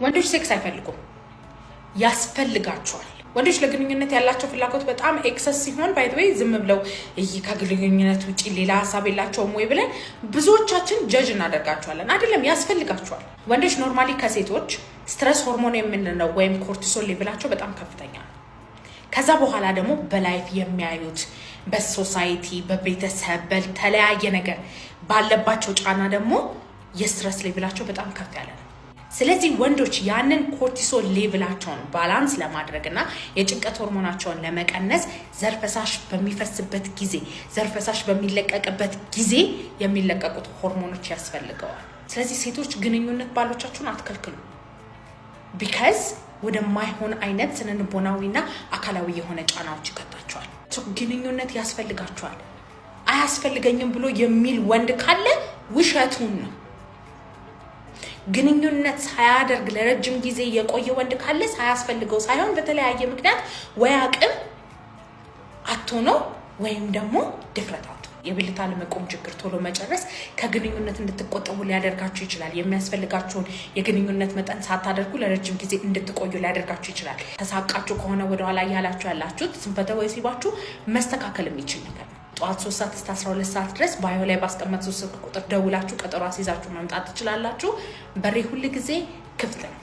ወንዶች ሴክስ አይፈልጉም፣ ያስፈልጋቸዋል። ወንዶች ለግንኙነት ያላቸው ፍላጎት በጣም excess ሲሆን፣ by the way፣ ዝም ብለው እይ ከግንኙነት ውጭ ሌላ ሀሳብ የላቸውም ወይ ብለን ብዙዎቻችን judge እናደርጋቸዋለን። አይደለም፣ ያስፈልጋቸዋል። ወንዶች normally ከሴቶች stress hormone የምንለው ወይም cortisol level ኣቸው በጣም ከፍተኛ ነው። ከዛ በኋላ ደግሞ በ life የሚያዩት፣ በ society፣ በቤተሰብ፣ በተለያየ ነገር ባለባቸው ጫና ደግሞ የ stress level ኣቸው በጣም ከፍ ያለ ነው። ስለዚህ ወንዶች ያንን cortisol level ኣቸውን balance ለማድረግ እና የጭንቀት ሆርሞናቸውን ለመቀነስ ዘር ፈሳሽ በሚፈስበት ጊዜ፣ ዘር ፈሳሽ በሚለቀቅበት ጊዜ የሚለቀቁት ሆርሞኖች ያስፈልገዋል። ስለዚህ ሴቶች ግንኙነት ባሎቻችሁን አትከልክሉ። Because ወደማይሆን አይነት ስነልቦናዊና አካላዊ የሆነ ጫናዎች ይከታቸዋል። ግንኙነት ያስፈልጋቸዋል። አያስፈልገኝም ብሎ የሚል ወንድ ካለ ውሸቱን ነው። ግንኙነት ሳያደርግ ለረጅም ጊዜ የቆየ ወንድ ካለ ሳያስፈልገው ሳይሆን በተለያየ ምክንያት ወይ አቅም አጥቶ ነው ወይም ደግሞ ድፍረት አጥቶ። የብልት አለመቆም ችግር ቶሎ መጨረስ ከግንኙነት እንድትቆጠቡ ሊያደርጋችሁ ይችላል። የሚያስፈልጋችሁን የግንኙነት መጠን ሳታደርጉ ለረጅም ጊዜ እንድትቆዩ ሊያደርጋችሁ ይችላል። ተሳቃችሁ ከሆነ ወደኋላ እያላችሁ ያላችሁት ስንፈተ ወሲባችሁ መስተካከል የሚችል ነገር ነው። ጠዋት 3 ሰዓት እስከ 12 ሰዓት ድረስ bio ላይ ባስቀመጥኩት ስልክ ቁጥር ደውላችሁ ቀጠሮ አስይዛችሁ መምጣት ትችላላችሁ። በሬ ሁል ጊዜ ክፍት ነው።